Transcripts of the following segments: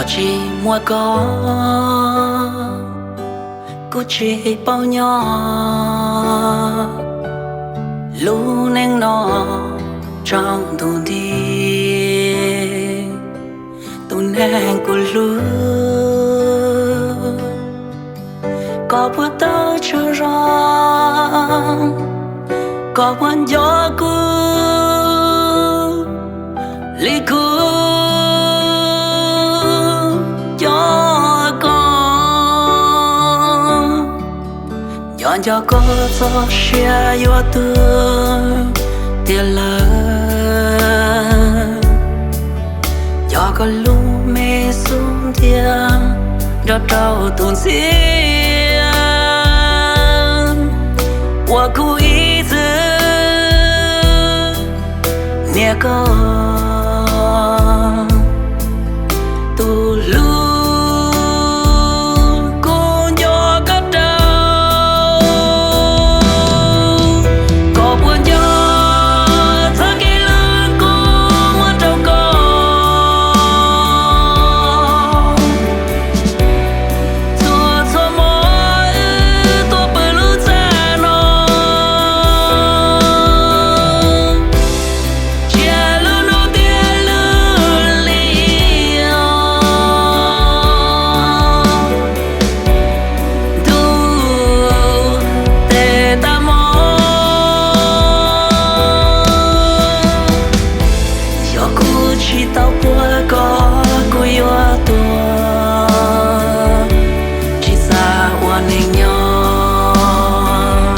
Tsis muaj koj kuv tsis paub nyob, lub neej no tsaus ntuj nti. Tus neeg kuv hlub, koj puas tau tsaug zog? Koj puas nco kuv li kuv nco koj? Nco nco koj txoj sia yuav tuag tiag lawm. Nco koj lub me xub ntiag nrog rau tus ntxhiab uas kuv ib txwm niam koj tus hlub. Kuv nco koj rau, koj puas nco txoj kev hlub kuv muab rau koj? Txhua txhua hmo wb tuaj pw lub txaj no, tsiaj lub hnub tiag lub hli os. Ntuj tes tag hmo, yog kuv tsis tau puag koj kuv yuav tuag, tsis xav ua neeg nyob.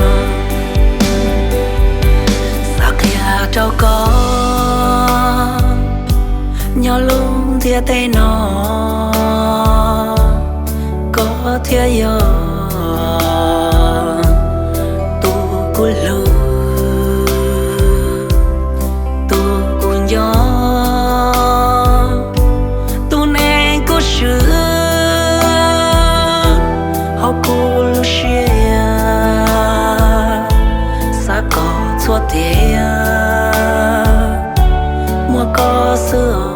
Xav qhia rau koj, nyob lub ntiaj teb no, koj thiaj yog tus kuv hlub, tus kuv nco, tus neeg kuv swm hauv kuv lub siab. Xav kom txhua tiam muaj koj xwb os.